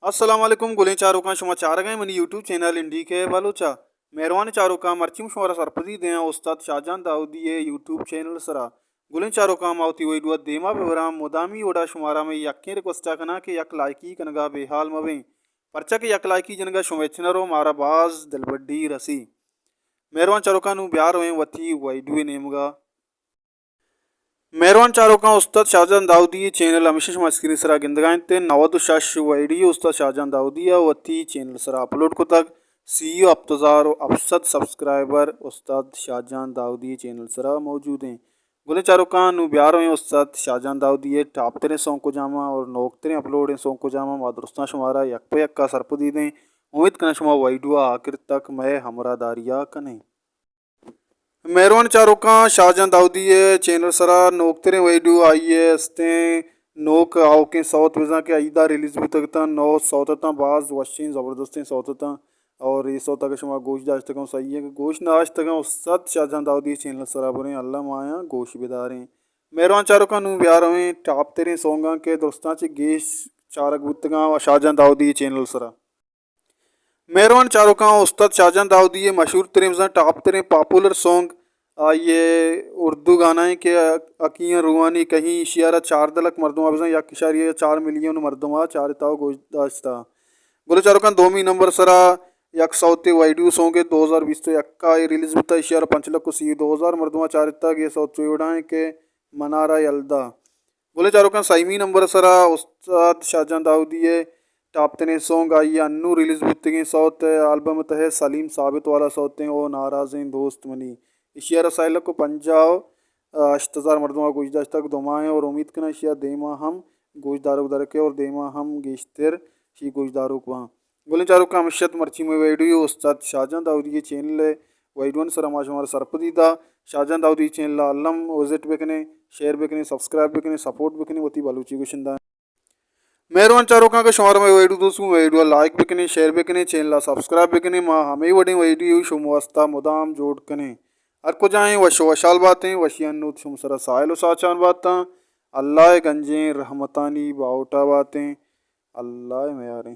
السلام علیکم گلیں چاروکاں، شما چارگ ءَ منی یوٹیوب چینل این ڈی کے بلوچ ءَ۔ مہروان چاروکاں، مرچی شمارا سرپدی دیاں استاد شاہجان داؤدی ءِ یوٹیوب چینل سرا۔ گلیں چاروکاں، ما وتی ویڈیو ءَ دیما ببراں، مدامی وڑا شمارا مئے یکیں ریکویسٹ ءَ کناں کہ یک لائکی کنگا بے حال مبیں، پرچا کہ یک لائکی جنگا شمئے چنرو مارا باز دلبڈی رسی۔ مہروان چاروکاں، نوں بیا رویں وتی ویڈیو ءِ نیمگا۔ مہروان چاروکاں، استاد شاہجان داؤدی ءِ چینل ہمیشہ شما اسکرین سرا گندگا انت، نود و شش ویڈیو استاد شاہجان داؤدی ءَ وتی چینل سرا اپلوڈ کتگ، سی و ہپت ہزار و ہپت سد سبسکرائبر استاد شاہجان داؤدی ءِ چینل سرا موجود ہیں۔ گلیں چاروکاں، نوں بیا رویں استاد شاہجان داؤدی ءِ ٹاپ تریں سونگ کجام آں اور نوک تریں اپلوڈیں سونگ کجام آں، ما درستاں شمارا یک پہ یکا سرپدی دیں۔ امید کناں شما ویڈیو ءَ آخر تک مئے ہمراہ داریا کنیں۔ مہروان چاروکاں، شاہجان داؤدی ءِ چینل سرا نوکتریں ویڈیو آئی ءِ استیں نوک آؤکیں سوت بزاں کہ عیدا ریلیز بوتگ اتاں، نو سوت اتاں، باز وشیں زبردستیں سوت اتاں۔ اور اے سوت اگر شما گوش داشتگاں صحیح ہے کہ گوش نہ داشتگاں، استاد شاہجان داؤدی ءِ چینل سرا بریں، اللہ مایاں گوش بداریں۔ مہروان چاروکاں، نوں بیا رویں ٹاپ تریں سونگاں کہ درستاں چہ گیش چارگ بوتگاں شاہجان داؤدی ءِ چینل سرا۔ مہروان چاروکاں، استاد شاہجان داؤدی ءِ مشہور تریں بزاں ٹاپ تریں پاپولر سونگ آئی ءِ اردو گانا ایں کہ اکیاں روحانی کہیں، ایشی ءَ را چاردہ لکھ مردم ءَ بزاں یک اشاریہ چار ملین مردم ءَ چارتا و گوش داشتا۔ گلیں چاروکاں، دومی نمبر سرا یک سوتے ویڈیو سونگ ءِ دو ہزار بیست و یک ءَ ریلیز بوتا، ایشی ءَ را پنچ لکھ و سی و دو ہزار مردم ءَ چارتا۔ اے سوت چو وڑا ایں کہ منارہ یلدا۔ گلیں چاروکاں، سیمی نمبر ءِ سرا استاد شاہجان داؤدی ءِ ٹاپ تریں سونگ آئی ءِ انوں ریلیز بوتگیں سوت ءِ البم ءِ تہ ءَ سلیم ثابت والا سوتیں او ناراضیں دوست منی۔ ایشی ءَ را سئے لکھ و پنجاہ و ہشت ہزار مردم ءَ گوش داشتگ، دمائیں اور امید کناں ایشی ءَ دیما ہم گوش دارگ درکے اور دیما ہم گیشتر ایشی گوش داروک باں۔ گلیں چاروکاں، ہمیش ات مرچی مئے ویڈیو استاد شاہجان داؤدی ءِ چینل ءِ ویڈیوانی سرا ما شمارا سرپدی دا۔ شاہجان داؤدی چینل ءَ الم وزٹ بکنیں، شیئر بکنیں، سبسکرائب بکنیں، سپورٹ بکنیں وتی بلوچی گشندہ۔ مہروان چاروکاں، کہ شمارا مئے ویڈیو دوست بو، مئے ویڈیو ءَ لائک بکنیں، شیئر بکنیں، چینل ءَ سبسکرائب بکنیں، ما ہمے وڑیں ویڈیو شمئے واسطہ مدام جوڑ کنیں۔ ہر کجائیں وش و وشحال باتیں، وشی انوت شمئے سرا ساحل و ساچان باتاں، اللہ ءِ گنجیں رحمتانی باہوٹا باتیں، اللہ ءِ میاریں۔